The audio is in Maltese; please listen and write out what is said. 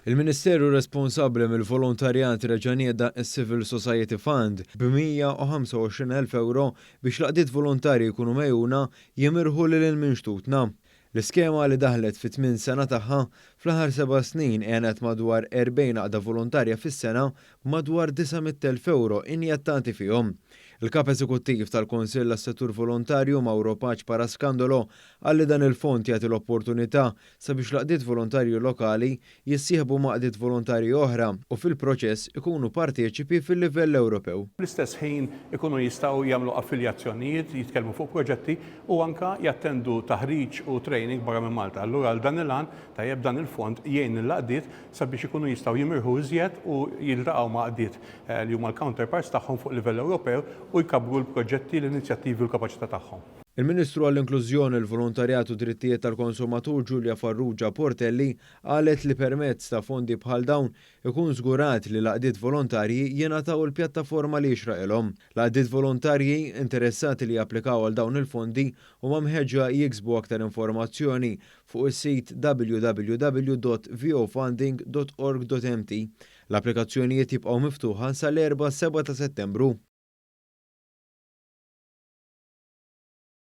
Il-Ministeru responsabbli mill-volontarjat reġa' nieda s-Civil Society Fund b'125,000 euro biex l-għaqdiet volontarji jkunu megħjuna jimirħu lil hinn minn xtutna. L-iskema li daħlet fit-tmien sena tagħha, fl-aħħar 7 snin għenet madwar 40 għaqda volontarja fis-sena b'madwar 900,000 euro injettati fihom. Il-kap eżekuttiv tal-Kunsill għas-Settur Volontarju, Mauro Pace Parascandolo, qal li dan il-fond jagħti l-opportunità sabiex l-għaqdiet volontarju lokali jissieħbu ma' għaqdiet volontarji oħra u fil-proċess ikunu parteċipi fil-livell Ewropew. Fl-istess ħin ikunu jistgħu jagħmlu affiljazzjonijiet, jitkellmu fuq proġetti u anka jattendu taħriġ u training barra minn Malta. Allura għal dan il-għan tajjeb dan il-fond jgħin l-għaqdiet sabiex ikunu jistgħu jimirħu iżjed u jiltaqgħu ma' għaqdiet li huma l-counterparts tagħhom fuq livell Ewropew u jkabbru l-proġetti, l-inizjattivi u l-kapaċità tagħhom. Il-Ministru għall-Inklużjoni, il-Volontarjat u Drittijiet tal-Konsumatur, Julia Farrugia Portelli, qalet li permezz ta' fondi bħal dawn ikun żgurat li l-għaqdiet volontarji jingħataw il-pjattaforma li jixraqilhom. L-għaqdiet volontarji interessati li japplikaw għal dawn il-fondi huma mħeġġa jiksbu aktar informazzjoni fuq is-sit www.vofunding.org.mt. L-applikazzjonijiet jibqgħu miftuħa sal-4 7 ta' Settembru.